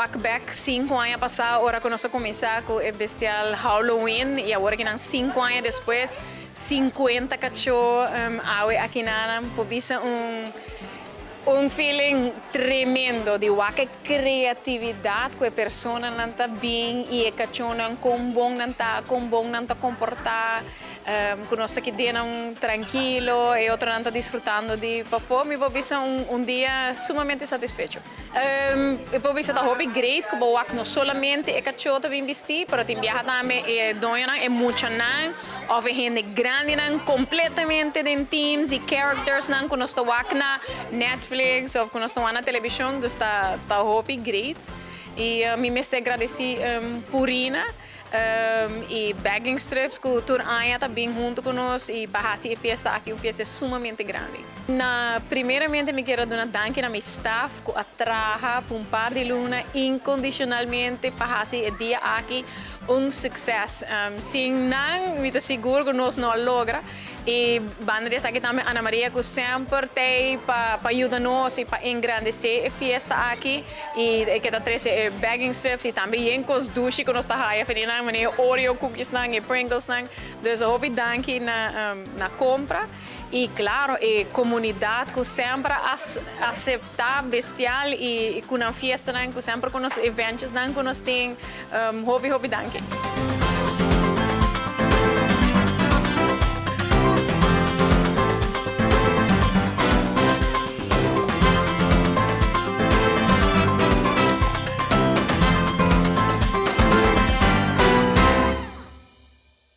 wak back 5 aña pasa, ora cu nos a cuminsa cu e Bestial Halloween, y awor cu 5 aña despues, 50 cacho awe aki nan, por bisa un feeling tremendo di wak e creatividad cu e personanan ta bin y e cachonan, con bon nan ta, con bon nan ta comporta, cu nos aki den trankil y otronan ta disfrutando di pafo. Mi por bisa un dia sumamente satisfecho. Mi por bisa ta hopi great cu bo wak no solamente e cacho ta bin bisti, pero tin biaha tambe e doñonan, e muchanan of e hende grandinan completamente den themes y characters nan cu nos ta wak na Netflix of cu nos ta wak na television, dus ta hopi great. Y mi mester gradici Purina y Bagging Strips cu tur aña ta bin hunto cu nos y pa haci e fiesta aki un fiesta sumamente grandi. Primeramente mi kier duna danki na mi staff cu a traha pa un par di luna incondicionalmente pa haci e dia aki un suceso. Sin nan, mi ta sigur cu nos no a logra. Y banda di esaki tambe Ana Maria, cu semper tin pa yuda nos y pa engrandece e fiesta aki y cu ta trece bagging strips y tambe yen cos dushi cu nos ta haya nan manera Oreo cookies nan y Pringles nan. Dus hopi danki na compra y, claro, e comunidad cu semper a acepta Bestial y cu nan fiesta nan, cu semper cu nos events nan cu nos tin. Hopi hopi danki.